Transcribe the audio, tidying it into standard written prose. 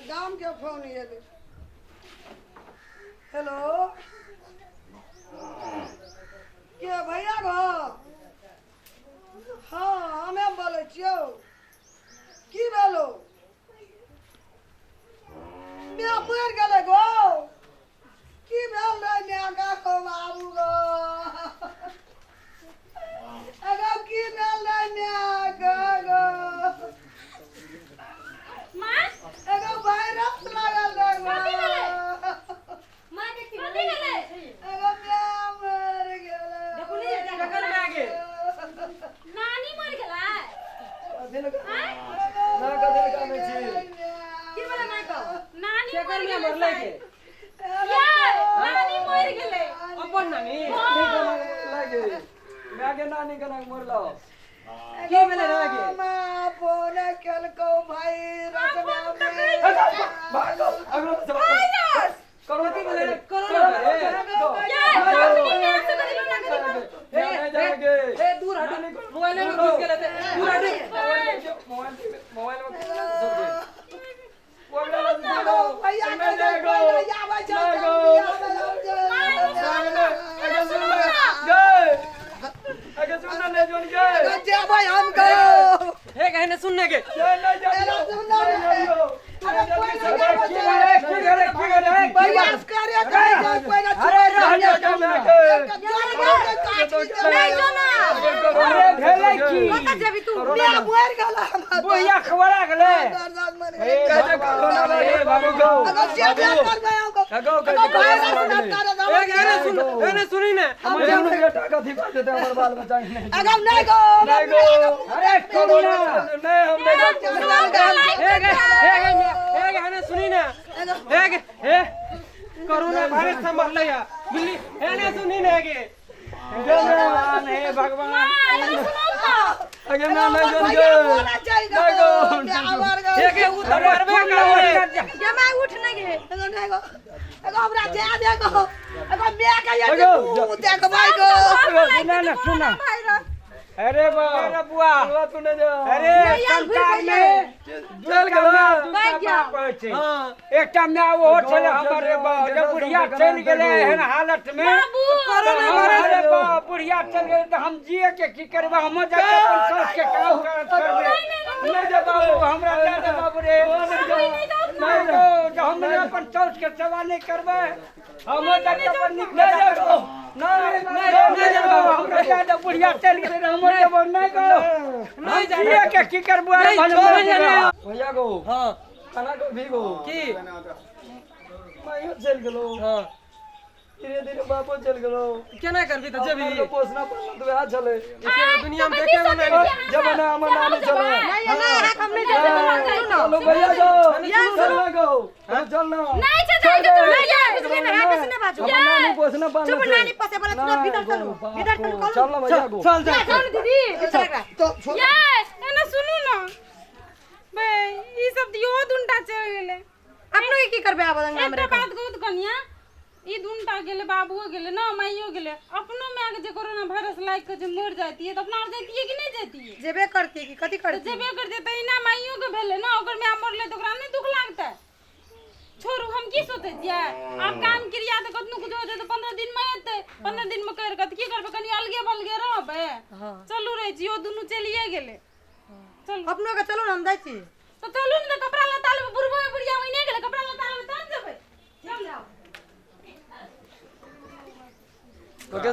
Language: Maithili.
गाम के फोन एलै। हेलो के भैया गो? हाँ हमे बोलै छियौ। की भेलो? माय मरि गेलै गो। की भेल रे माय गो बाबू गो? अगो की भेल रे माय गो गो? माँ एगो वायरस लागल रे गो। कथी भेलै? माँ के की कथी भेलै? एगो माय मरि गेलै। देखू ने केकर माय गे? नानी मरि गेलै? ना कथी लए कानै छी? की भेलै माय के? नानी केकर मरि माय गेलै मरलै के? ये नानी मरि गेलै। अपन नानी? लागे माय के नानी केना मरलो? की भेलै रे गे? माँ फोन केलकौ भाइरस। भागो अगलो से वायरस करो। कथी भेलै रे? कोरोना भेलै? ये अपनी माँ से कथी लौना कथी ए, ए, दूर हटू, मोबाइल में घुस गेलै ते, दूर हटू। मोबाइल मोबाइल में भैया आबै छै। जेबै हम गो। हे कहने सुनने के। प्रयास करे कोई ना। नहीं जो ना। अरे भेलै की? कतऽ जेबी तू? माय मरि गेल हमर। बुढ़िया खबरा गेलै। अगर जेबे करबै हम गो। ए कहने सुन, कहने सुनी ने। अगर नहीं गो। अरे कोरोना। हे गे, हे गे, हे गे, सुनी ने। हे गे, हे कोरोना वायरस से मरलै है बिल्ली। हे ने सुनी ने गे। भगवान, हे भगवान। माँ एना सुनू ना। हे गे उ त मरबे करबै। ये माँ उठ नहीं गे। हमरा जा दे गो। एगो माय के ये देखबै गो। सुना ना, सुना। अरे अरे बुआ, अरे संसार में चल गेलो। दूटा बाप होइ छै। एकटा माय ओहो छलै हमर रे बाप, जब बुढ़िया चलि गेलै एहन हालत में बाबू कोरोना अरे बाप, बुढ़िया चलि गेलै तऽ हम जिए के की करबै? हमहुँ जाके अपन साउस के काम करत करबै। नहि दे बाबू, हमरा दे दे बाबू रे। नहि गो, जे हम नहि अपन साउस के सेवा नहि करबै, हमहुँ जाके अपन नीक करबै। नहि नहि नहि बाबू, हमरा दे दे, बुढ़िया चलि गेलै रे, हमहुँ जेबौ। नहि गो, नहीं हम जिए के की करबै? अरे नहीं, भले छोड़ मरि नहीं। जेबै। भैया गो। हां। खाना को भी गो। की? माइयो चल गेलो। हां। धीरे धीरे बापो चल गेलो। केना करबी त जेबी? हमर पोसना पालना तो वएह छलै। इसे दुनिया में देखे वाला नहीं। जमाना हमर नानी छलै। नहीं नहीं हम नहीं जेबै। चलो भैया गो, चल ना गो, चल ना। नहीं छै जाय के तू नहीं ये बुझली ना, हाथ से ना बाजू। हमर नानी पोसना पालना चुप छै। नानी पोसे वाला तू भीतर चलू, भीतर चलू। चल ना भैया गो। चल जा। चल दीदी तो छोड़। ये एना सुनू ना बे, ई सब दियो दुनटा चल गेलै। अपनो के की करबे आब अंगना में? एकटा बात कहू त कनिया, ई दुनटा गेलै, बाबुओ गेलै ना, माइयो गेलै, अपनो माय के जे कोरोना वायरस लागि के जे मरि जाइतियै त अपना आर जैतियै कि नहि जैतियै? जेबे करती कि कथी तऽ करती? जेबे करतियै तऽ एना माइयो के भेलै ना, ओकर माय मरलै तऽ ओकरा नहि दुख लागतै? छोड़ू, हम की सोचै छियै, आब काम क्रिया तऽ कतनो कुछो हेतै तऽ 15 दिन मे हेतै। 15 दिन मे करि कऽ तऽ की करबै? कनि अलगे बलगे रहबै। चलू रहै छी, ओ दुनू चलिए गेलै, चलू। अपनो के चलू ने, हम जाइ छी। तऽ चलू ने तऽ कपड़ा लत्ता लेबै। बुढ़बो बुढ़िया ओहिने गेलै, कपड़ा लत्ता लेबै तहन जेबै। चलू। ओके।